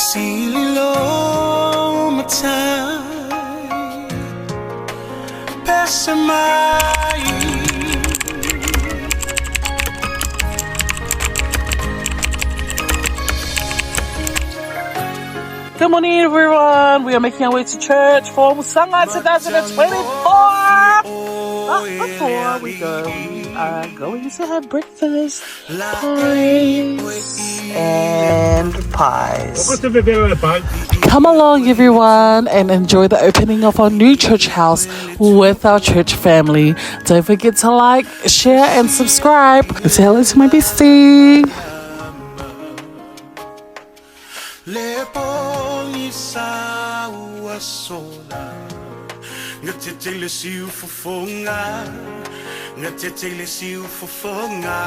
sili lo matai Pese mai. Good morning, everyone. We are making our way to church for Musaga 2024. But before we go, we are going to have breakfast, pies, and pies. Come along, everyone, and enjoy the opening of our new church house with our church family. Don't forget to like, share, and subscribe. Say hello to my bestie. Le pogisa ua sola Ngatete le siu fofonga Ngatete le siu fofonga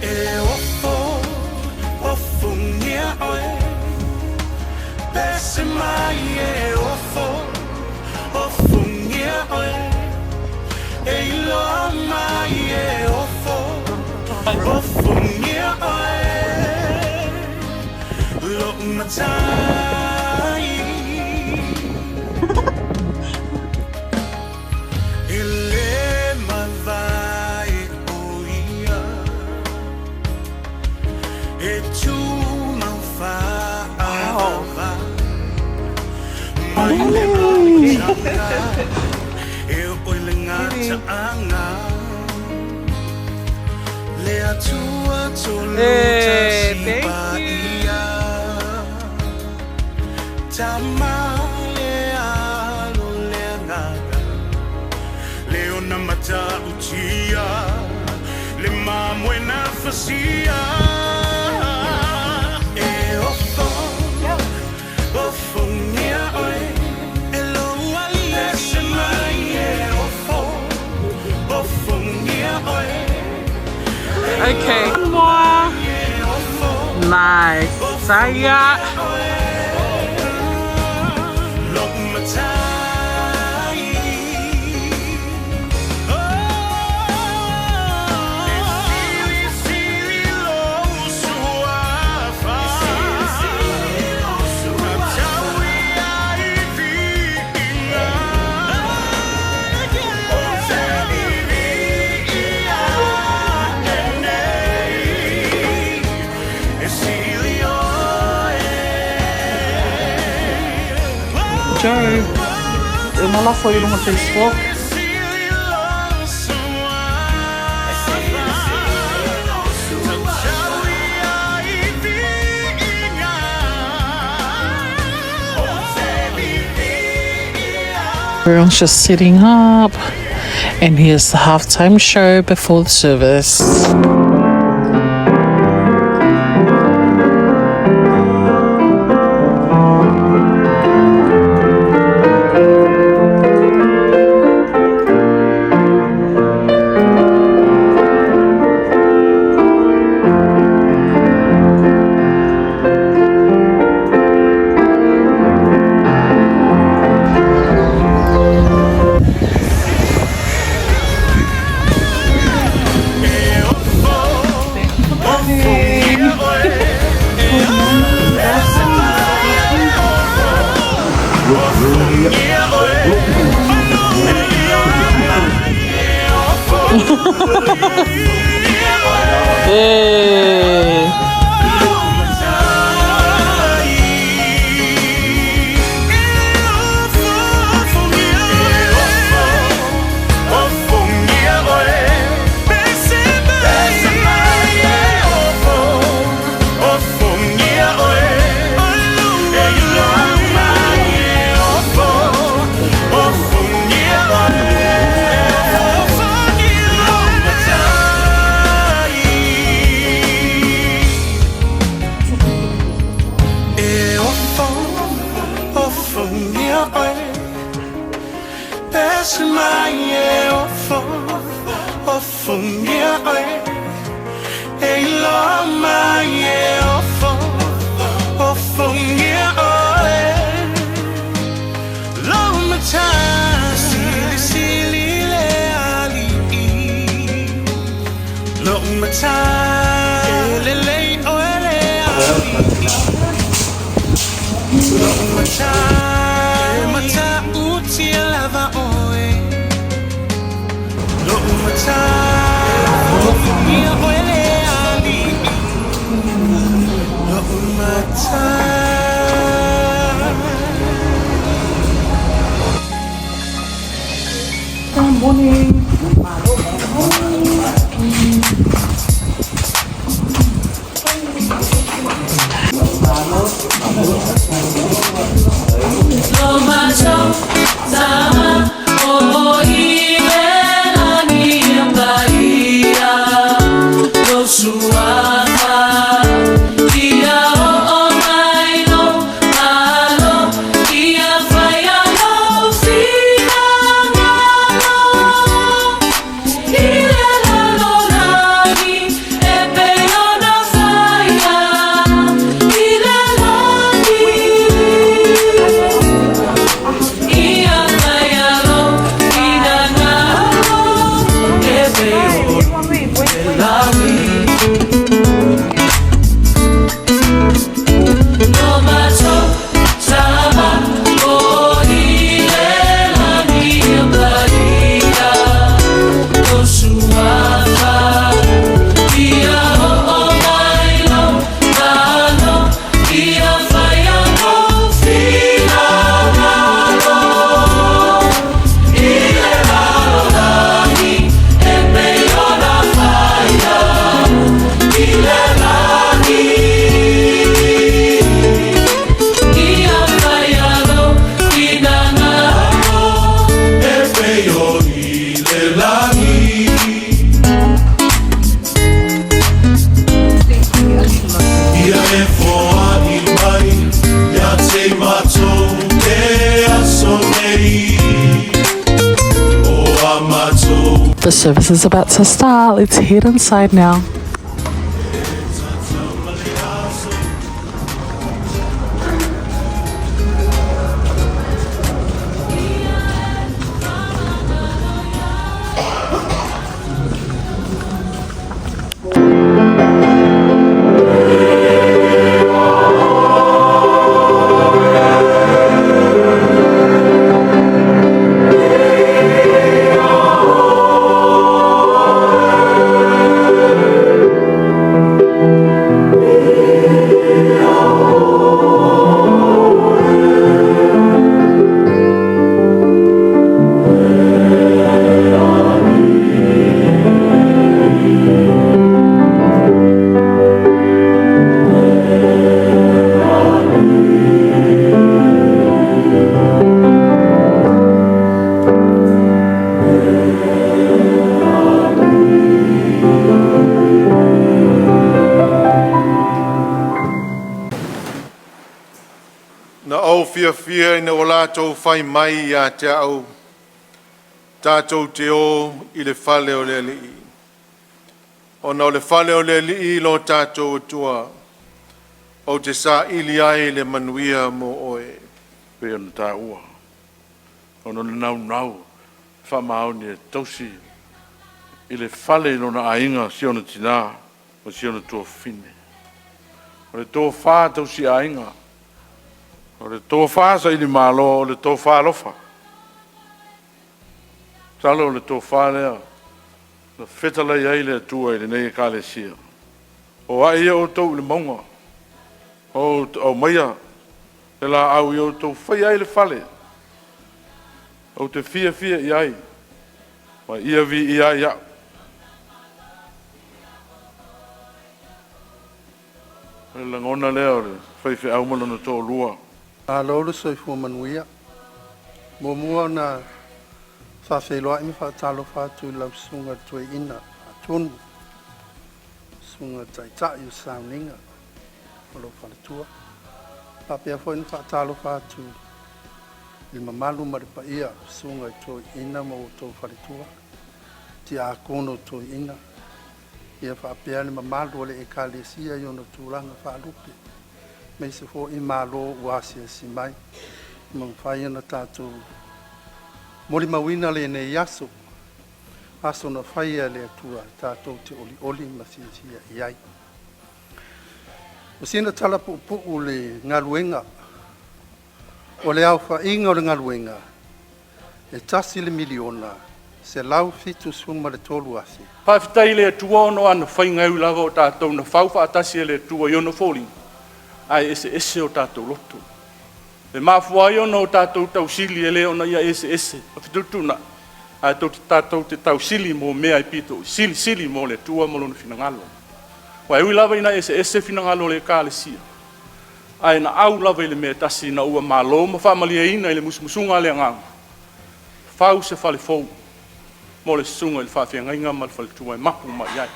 E ofo, ofongia oe Pese mai e ofo, ofongia oe E iloa mai e ofo, ofongia oe Lo matai E le mavae o ia E tu mau whaava Mai le mautanga E o le ngata anga Le atua tolu Hey, thank tasi ia Tama le alo le ngaka Le ona mata utia Le mamwe na fasia E ofo, ofongia oe E lo ali ese mai e ofo, ofongia oe Okay. One more. Nice. Saya. Lo matai Oh, e sili lo suafa Taui ai viinga O te vivi ia enei E sili oe Joe. Uma foi no Facebook. Sili lo suafa Taui ai viinga O te vivi ia Everyone's just sitting up. And here's the halftime show before the service. E ofo, ofongia oe Pese mai e ofo, ofongia oe E iloa mai e ofo, ofongia oe Hey. Lo matai E ofo, ofongia oe Ofongia oe Pese mai e ofo, ofongia oe E iloa mai e ofo, ofongia oe Lo matai E ofo, ofongia oe Pese mai e ofo, ofongia oe E iloa mai e ofo, ofongia oe Lo matai Sili sili le ali'i Lo matai Le le oe le ali'i The service is about to start. Let's head inside now. Na ou fiafia ina ua latou fai mai ia te a'u, “Tatou te o i le fale o le Alii.” Ona o le fale o le Alii lo tatou Atua ou te saili ai le manuia mo oe. Pei ona taua, ona o le naunau e faamaoni e tausi i le fale i lona aiga si ona tina ma si ona tuafafine. O le tofa tausiaiga, o le tofa sailimalo, o le tofa alofa. Masalo o le tofa lea na fetalai ai le Atua i lenei ekalesia. O ai ia outou i le mauga, o aumaia le laau ia outou faia ai le fale ou te fiafia i ai ma ia viia ai au. O le lagona lea o le faifeau ma lona toalua. Malo le soifua manuia. E muamua ona faafeiloai ma faatalofa atu i lau Susuga i le Toeaina Faatonu, Susuga i le Taitai o le Sauniga ma lou faletua. E faapea foi ona faatalofa atu i le mamalu ma le paia o Susuga i Toeaiina ma outou faletua, Tiakono Toeaina, faapea le mamalu o le Ekalesia i ona tulaga faalupe, aemaise foi malo ua asiasi mai ua mafai ona tatou molimauina lenei aso, aso na faia e le Atua tatou te olioli ma fiafia i ai. O sina tala puupuu i le galuega. O le aofaiga o le galuega e $1,173,000. Faafetai i le Atua ona o ana faiga e ui lava o tatou na fau faatasi e le Atua i ona foliga, ae eseese o tatou loto. E mafua ai ona o tatou tausili e le ona ia eseese ma fetuutuunai, ae tatou te tausili mo mea e pito silisili mo le Atua ma lona finagalo. Aua e ui lava ina eseese finagalo o le Ekalesia, ae na au lava i le mea e tasi, ina ua malo ma faamalieina i le musumusuga a le Agaga, fau se fale fou mo le susuga i le faafeagaiga ma le faletua e mapu mai i ai.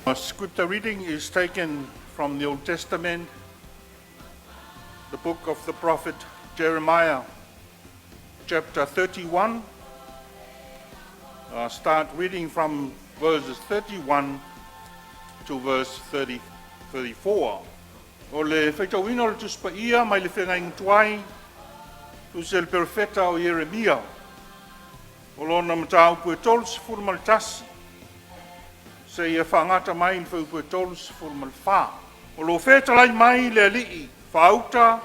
Our scripture reading is taken from the Old Testament, the book of the prophet Jeremiah, chapter 31. Start reading from verses 31 to verse 30, 34. O le faitauina o le Tusi Paia mai le Feagaiga Tuai, tusi a le Perofeta o Ieremia, o lona mataupu e 31, seia faagata mai le fuaiupu e 34. O lo o fetalai mai le Alii, faauta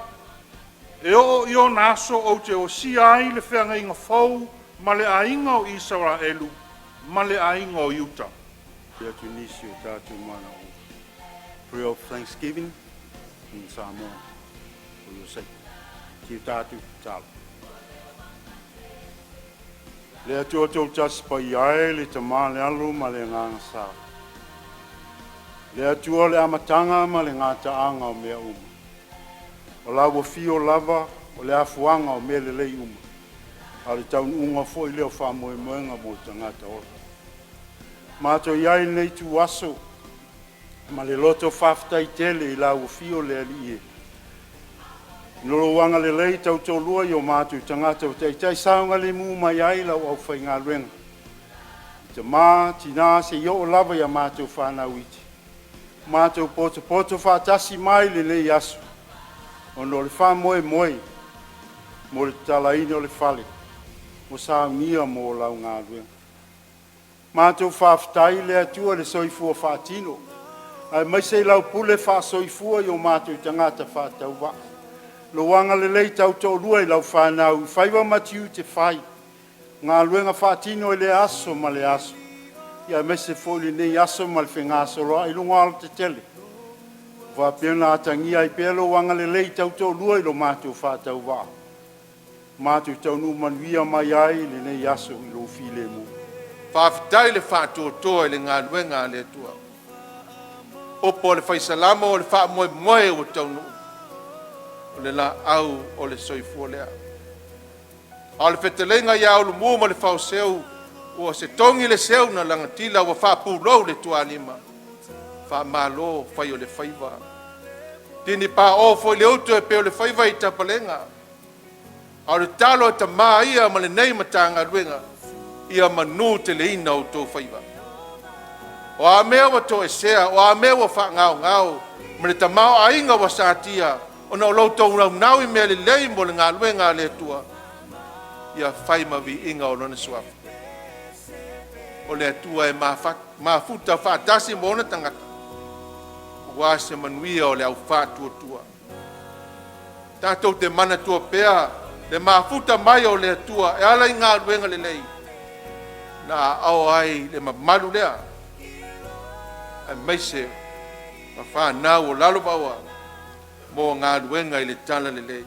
e oo i ona aso ou te osia ai le feagaiga fou ma le aiga o Isaraelu ma le aiga o Iuta. Atu nisi o tatou manaoga. Prayer of thanksgiving in Samoa for your sake. Ki tatou tatalo. Le Atua tautasi paia e le Tama le Alo ma le Agaga Sa. Le Atua le amataga ma le gataaga o mea uma. O lau afio lava o le afuaga o mea lelei uma. A o le taunuuga foi lea o faamoemoega mo le tagata ola. Matou i ai lenei itu aso ma le loto faafetai tele i lau afio le Alii e. Ina lou agalelei tautoalua i o matou tagata ua taitai saogalemu mai ai lau aufaigaluega. Tamā, tinā seia oo lava i a matou fanau iti, matou potopoto faatasi mai lenei aso, ona o le faamoemoe mo le tatalaina o le fale ua saunia mo lau galuega. Matou faafetai i le Atua i le soifua faatino aemaise i lau pule faasoifua i o matou tagata faatauvaa, lou agalelei tautoalua i lau fanau i faiva ma tiute fai, galuega faatino i lea aso ma lea aso, aemaise foi lenei aso ma le fegasoloai i luga o alatetele, ua faapea ona atagia ai pea lou agalelei tautoalua i lo matou faatauvaa, matou taunuu manuia mai ai i lenei aso i lou filemu. Faafetai le faatoatoa i le galuega a le Atua. Opo a le Fai Salamo o le faamoemoe ua taunuu, o le laau o le soifua lea. A o le fetalaiga ia Ulumu ma le Faoseu, ua se togi le seu na lagatila ua faapulou le tualima. Faamalo fai o le faiva. Tini pao foi le uto e pei o le faiva i Tapalega. A o le talo a tamā ia ma lenei Matagaluega, ia manuteleina outou faiva. O a mea ua toesea, o a mea ua faagaogao, ma le tamaoaiga ua satia, ona o lo outou naunau i mea lelei mo le galuega a le Atua, ia fai ma viiga o Lona Suafa. O le Atua e mafuta faatasi ma ona tagata, aua se manuia o le au faatuatua. Tatou te manatua pea le mafuta mai o le Atua e ala i galuega lelei, na aao ai le mamalu lea, aemaise ma fanau o Lalovaoa mo galuega i le Tala Lelei.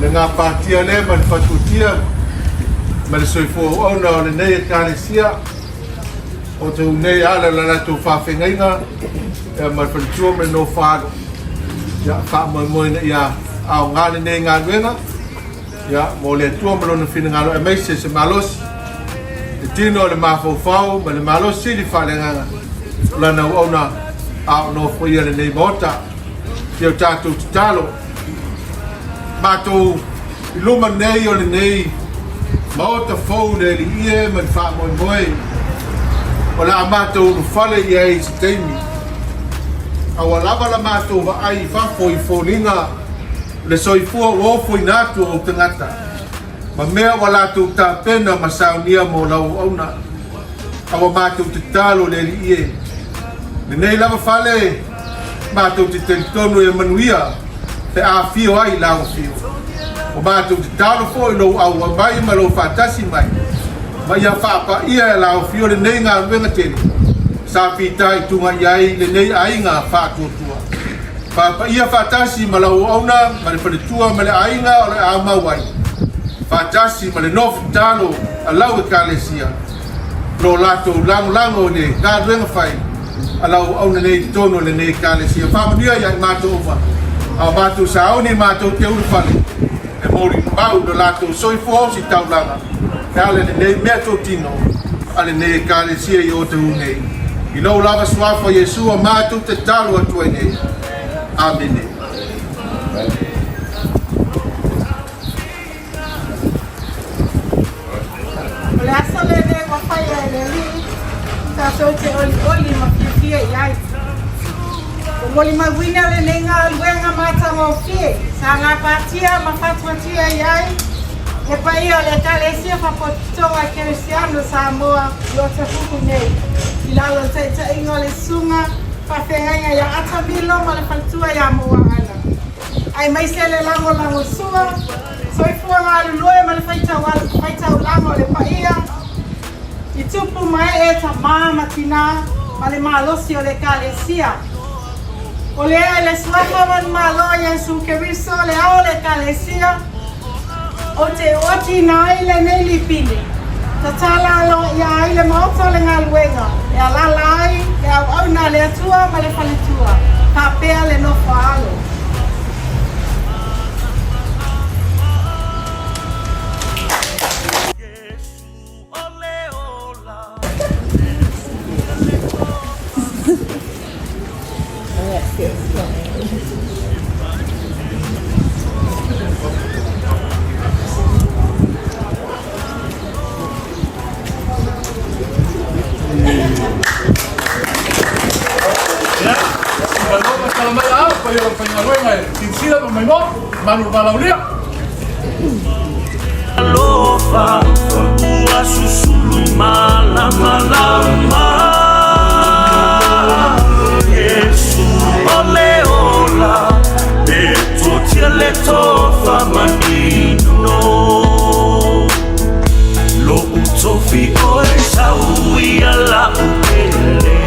Le gapatia lea ma le fatuatia ma le soifua auauna o lenei Ekalesia, o outou nei ala o le latou faafeagaiga ma le faletua ma le nofo alo. Ia faamoemoe ina ia aoga lenei galuega. Ia, mo le Atua ma Lona finagalo aemaise se malosi, le tino o le mafaufau ma le malosi sili faaleagaga o Lana auauna a o nofoia lenei Maota. Ia o tatou tatalo matou i luma nei o lenei Maota fou le Alii e ma le faamoemoe o le a matou ulufale i ai i se taimi. A ua lava la matou vaai i fafo i foliga o le soifua ua ofoina atu o ou tagata ma mea ua latou tapena ma saunia mo lau auauna. A ua matou tatalo le Alii e, lenei lava fale matou te talitonu e manuia pe a afio ai lau afio. Ua matou tatalo foi lou auau mai ma lou faatasi mai, ma ia faapaia e lau afio lenei galuega tele sa fitaituga i ai lenei aiga faatuatua. Faapaia faatasi ma lau auauna ma le faletua ma le aiga o le a mau ai, faatasi ma le nofo tatalo a lau Ekalesia, lo latou lagolago i le galuega fai a lau auauna nei i totonu o lenei Ekalesia. Faamanuia ia i matou uma, a o matou sauni matou te ulufale e molimau lo latou soifua ositaulaga e ala i lenei meatotino a lenei Ekalesia i Otahuhu nei. I lou lava suafa Iesu a matou tatalo atu ai nei. Amene. O le aso lenei ua faia e le Alii, tatou te olioli ma fiafia i ai. Ua molimauina lenei galuega matagofie sa gapatia ma fatuatia i ai le paia o le Ekalesia Faapotopotoga Kerisiano Samoa i Otahuhu nei, i lalo o le taitaiga o le Susuga Faafeagaiga ia Ata Milo ma le faletua ia Moaana. Aemaise le lagolagosua, soifua galulue ma le faitaulaga o le paia i tupu ma ee tamā ma tinā ma le malosi o le Ekalesia. O lea e le Suafa manumalo o Iesu Keriso le ao o le Ekalesia, ou te otiina ai lenei lipini, tatala aloaia ai le maota o le galuega e alaala ai le auauna a le Atua ma le faletua, faapea le nofo a alo. Manu Valaulia. Alofa ua susulu malamalama Yesu o le ola e totia le tofa manino Lo'u tofi oe sau ia la'u pele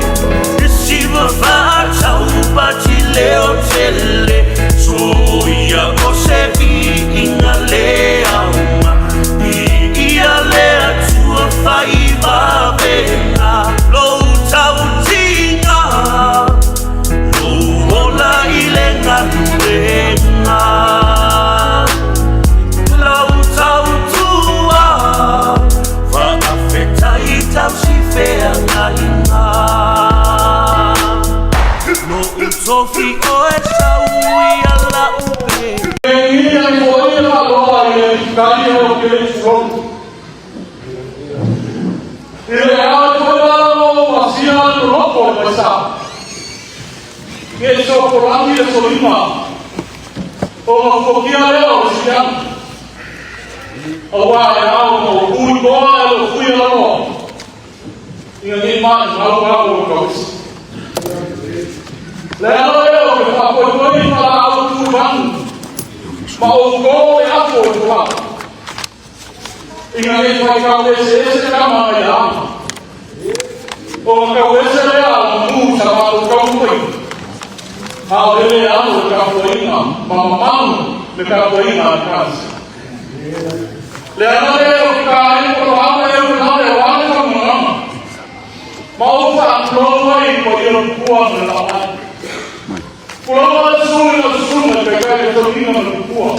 E siva fa'atau pati leo tele Soia o se viiga le aoga Viia le Atua fai vavega Lou tautiga Lou ola i le galuega Lau tautua Faafetai tausi feagaiga Lo'u E ia i foia faaloa i le kai o ke tulou. I le ao i foia lo asia no loko le paisa. E so korangi le solima. O nga fuakia lea o le sikiani. Aua e ao ma o kui toa e lo fui ala loa. Ina nei mai mau au o kausi. Le ala lea o ke faapoipoi i falaau tu vanu, ma oukou e apo i folau. Ina nei faitau eseese kama ai ama. O nga kau ese lea o mu sa matou taumafaiga. A o le le alo i le tapuaiga ma mamalu le tapuaiga a le Ekalesia. Le ala lea o ke kāʻei poloama e ulu le o ale faamalamalama. Ma ou faatulou ai i paia o Tupua ma le Laolai. Pulou le sui o le susuga i le taitai o Tauliga ma le Tupua.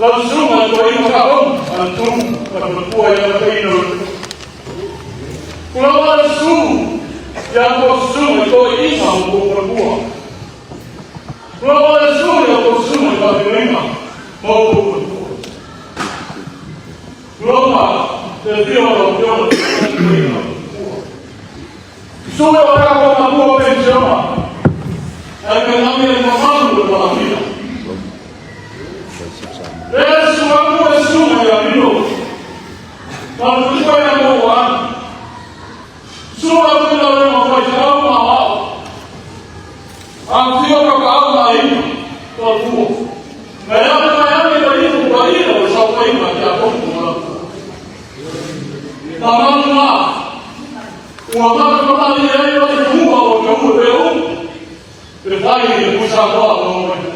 Lau susuga i le toeaina Faatomu Anatunu ma le faletua i le amataina o le Tulou lava le susu i a outou susuga i toeaiina ma outou faletua. Tulou lava le susu i a outou susuga i faafeagaiga ma outou faletua. Tulou le afio o lau Afioga i le Toeaina ma le faletua. Susu o tatou matua penisiona, ae tainane le mamalu o le malagia. Lea susu atu le susuga ia Milo, ma le faletua ia Mouani. Susu lau faigaluega o faifeau ma aoao. Afifio tapaau ma aiga, faletua. Mai ane mai ane paia paia o le saofaiga a Tiakono ma latou. Mamalu na, ua matapalali ai o le tua o taua pe u, le fai i le Tuisamoa ma o mai tua.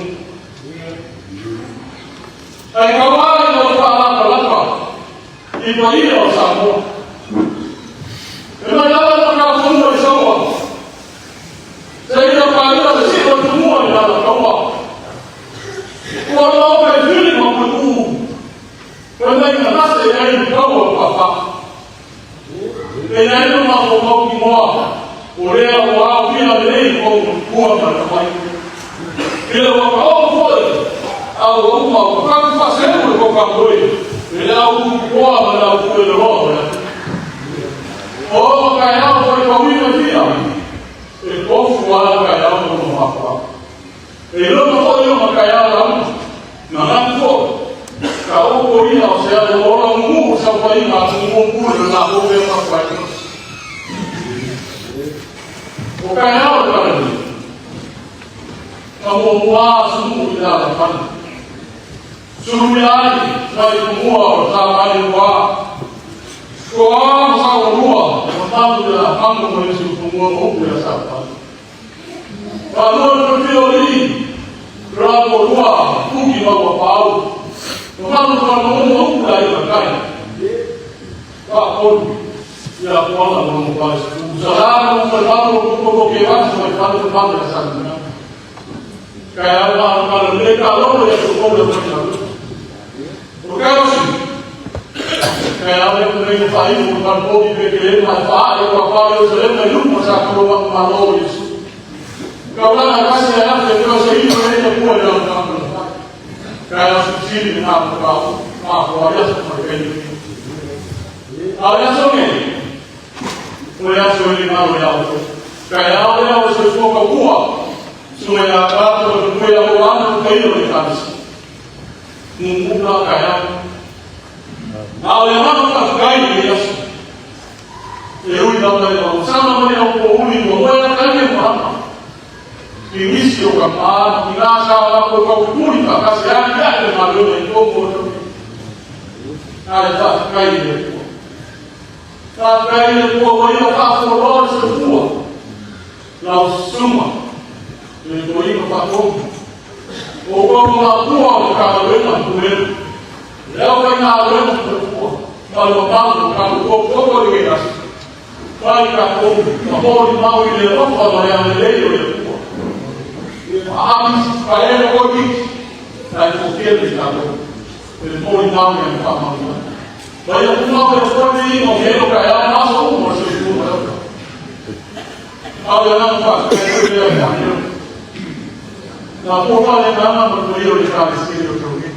Ai kauā i lau faalapalapa i paia o Samoa. E mai lava le matafonua i Saua, seia paia le sio o Tumua i Alataua. Ua loa mai fili ma puipuu, fai mai na gase i ai le taua o Papa. E i ai no matou mautinoa, o lea ua aofia lelei kou matua ma le fai. I le ua taoto foi, a ua uma ua tatou faaseu le tou kamoe i le au tututoa ma le au tueleloa o le atunuu. O ona taeao faitauina fia, e tofu lava le taeao ma lona mafuaaga. E iloa foi ona taeao lauga, manatu foi, ka opo ia o se alo ola mumu o saofaiga a Tumua Pule na matou mea faatuai. O taeao le Palemene, na muamua sulu i le alafana. Sulu ia ai mai Tumua o sa mai ua. Toa ma saolua, ma malu ia mangu ma isi Tumua ma upu ia saofai. Falua le tofia o alii, Rapo lua, Kuki ma ua paau. Mamalu le falemono ma upu le aiga kai. Faatolu, ia Puala ma lona fale sukulu. Sala ma upu le malu o kuku o ke atu mai fale o fale a Salimina. Kai au ma au kala le ka lolo ia ko le mai na. O kai o si. Kai au e nei o fai o ka po ki pe ke mai fa e o fa o se le mai lu ma sa ko wa ma lo Yesu. Ka ula kasi a te ko se i o le ku le o ka ko. Kai au si sili na ko ka ma ko a ya ma kai. A ya so ne. O ya so ni ma o ya o. Kai au le o se ko ka kua. Su ya ka to ko ya o ana ko i o le kasi. Mumu ka kai au. A o le agaga faafetai i lenei aso, e ui lava i lau sana mai au pouli ua moe ake ai le marama i nisi o ka pā i nā sa lākou kaupupuli faatasi ai ae le galuega i tonu o le A e faafetai i le Atua. Faafetai i le Atua ua ia faafualoa le soifua, lau susuga i le toeaina faatonu. O outou matua o le Matagaluega o Pulega, le aufaigaluega faletua ma le mamalu o tatou tootoo i lenei aso, fai tatou ma molimau i le alofa ma le agalelei o le Atua. Aapi paele koikiki, ae toatele i tatou e le molimau i ana faamanuiaga. Mai aku mau e foe viiga o mea o taeao ma aso uma o le soifua ma le ola. A o le agaga faafetai foi lea i a Na pua fale agaga ma le paia o le Ekalesia i o taulii.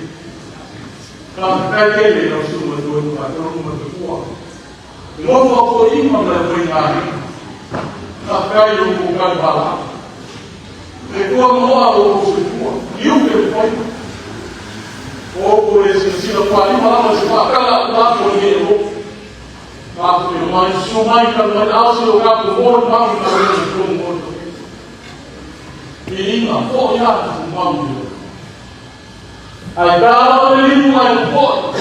Faafetai tele i lau susuga i le Faatonu ma le Tupua. E nofo a foiga ma le faigaluega. Faafetai i lo outou tali valaau. E tua moa lo outou soifua, i upe le faiva. O outou le silasila faalima lava se faatala atu atu o lenei alofa. Matou mai, susu mai, talu mai, ao se o tatou molimau i galuega i totonu o le Viiga, foi atu mau i le Ae ta lava le limu ae popoe.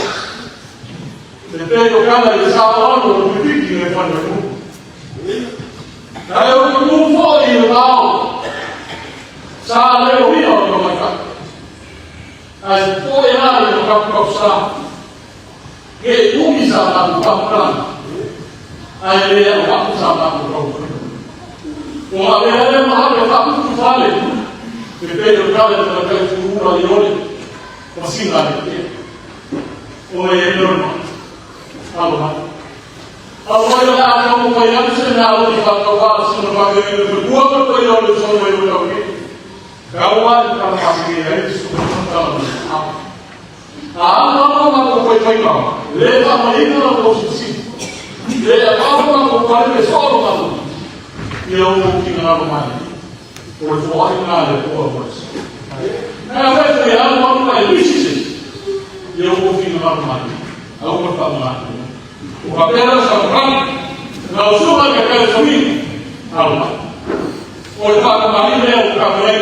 Le pei o kala i le saoano o le pipiki le fale o nuu. Ae o le tu foi i le lao. Sa leo ia o le maikai. Ae popoe la i le kapukapu sa. Ge umi sa matou faamatalaga. Ae le au aku sa matou taumafaiga. Ua avea lea ma ave faaputu fale. Le pei o le kala i le tamaitai furula i ole. Masina le tea. O e lona. Alo mai. Alo mai o le a kau mai atu se mea alo i whakawā se na whakawā i te kua ka toi o le sono i o tau ke. Kau ai ka whakawā ai su ka mai. A alo alo ma ko koe kai ka. Le ka mai ina na ko si. Le a ka ma ko koe le solo ma. Ia o ki ngā alo mai. O le fo ai ngā le ko o se. Nā wai te alo alo mai luisi se. Ia o ki ngā alo mai. Au ka wha mga. O ka pera sa mrang. Na o suma ka kai sumi. Alo mai. O le whakamari lea o ka mai.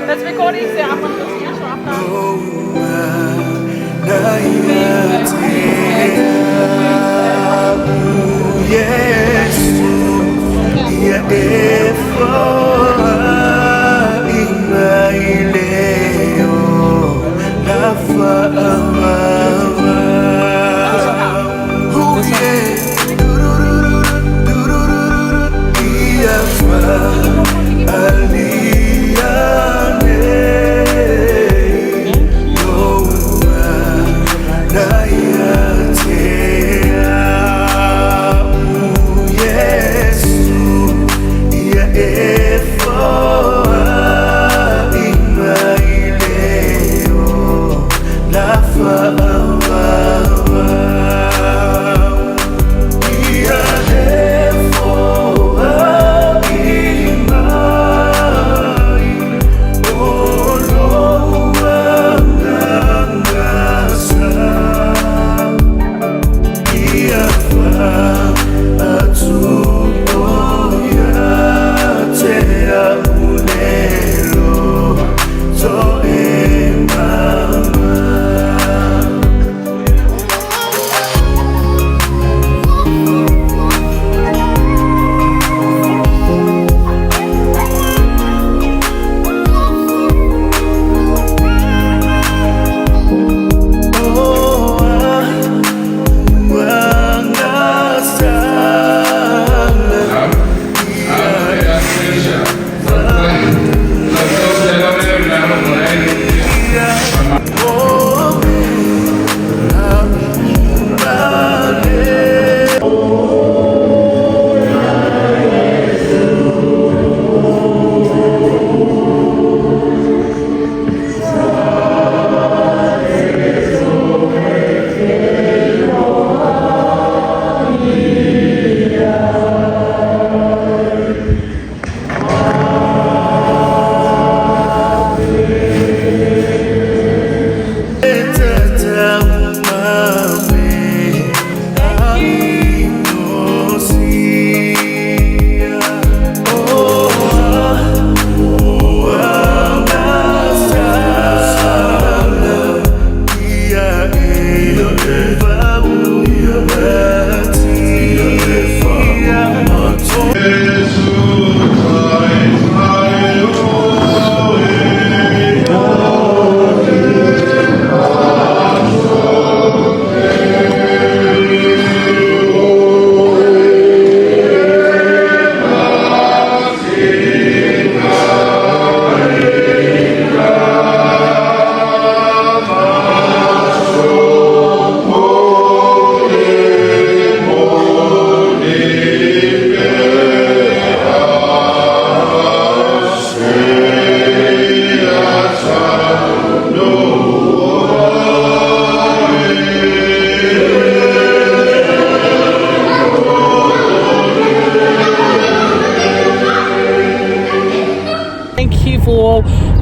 That's recording se apa tu sih so apa.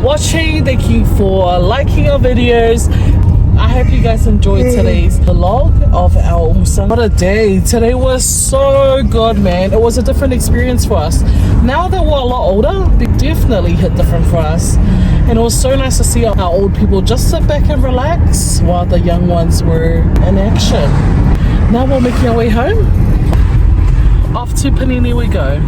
watching. Thank you for liking our videos. I hope you guys enjoyed today's vlog of our Umusaga. What a day. Today was so good, man. It was a different experience for us. Now that we're a lot older, it definitely hit different for us. And it was so nice to see our old people just sit back and relax while the young ones were in action. Now we're making our way home. Off to Panini we go.